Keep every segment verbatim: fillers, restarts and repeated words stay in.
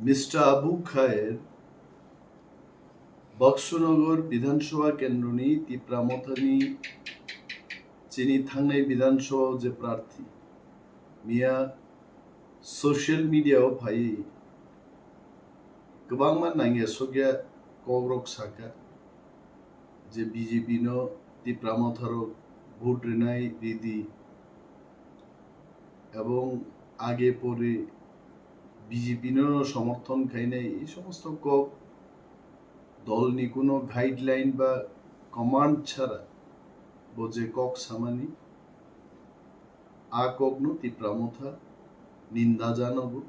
Mister Abu Khair, Baksunagar Bidhan Sabha kendroni Tipra Mothani chini thangnai Bidhan Sabha o je prarthi, miya social media o phaiwi kwbangma nangya sokya kokrok saka je B J P no Tipra Motharok vote rinai ridi ebong age pore B J P no somorthon khainai ei somosto kok dolni kuno guideline ba command chhara bo je kok samani, a kokno Tipra Motha ninda janogo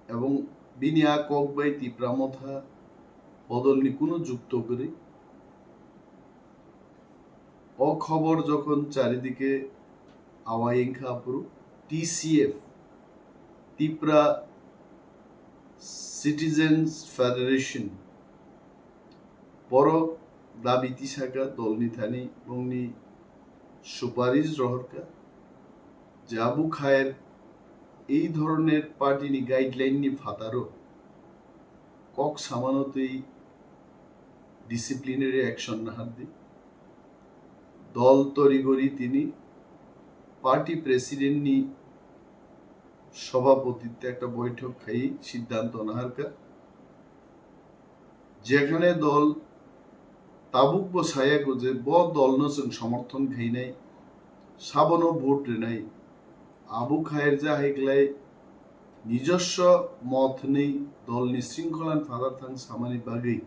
ebong bini a kok bai Tipra Motha bodolni kuno jukto kwrwi. O khobor jokhon charidike awai wngkha aphuru T C F, Tipra Citizens Federation, borok dabi tisaka dolni thani bongni suparis rohorkha je Abu Khair ei dhoroner party ni guideline ni phataro kok samano twi disciplinary action nahardi. Dol torigori tini party president ni sobhapotitwe ekta boithok khai siddhanto naharkha, jekhane dol tabukbo sayakho je bo dolno chwng somorthon khainai, sabono vote rinai, Abu Khair jahai glai nijoswo mot hwnwi dolni sringkholan phatharthang samani bagwi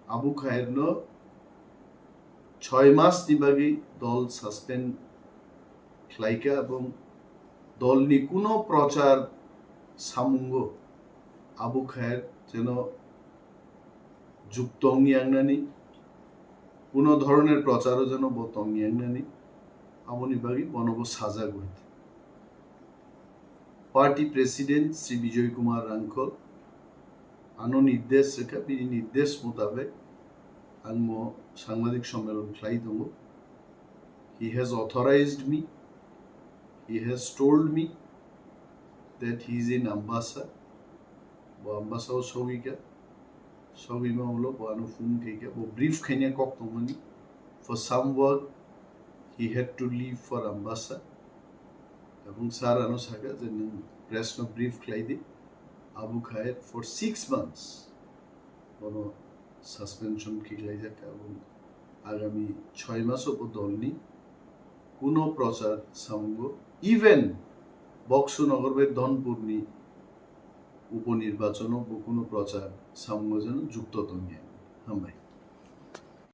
Abu Khairno choi masni bagwi dol suspend khlaikha ebong dolni kuno prochar samungo Abu Khair jeno jukto wngya wngnani, kuno dhoroner procharo jeno bo tongya wngnani, aboni bagwi bono bo sajak bai. Party President Shri Bijoy Kumar Rangkhol ano nirdesh rwkha, bini nirdesh mutabek ang mo sangbadik sommelon khlai tongo. He has authorized me, he has told me that he is in Ambassa, bo Ambassa o sogwikha, sogwima ulo bo ano phone khaikha, bo brief khaina kok tongmani, for some work he had to leave for Ambassa, ebong sir ano sakha je nwng press no brief khlai di, Abu Khair for six months bono suspension khiklaijak, ebong agami choi maso bo dolni kuno prochar samungo, even Baksunagar bai Dhonpurni uponirbachono bo kuno prochar samungo jeno jukto tongya. Hambai.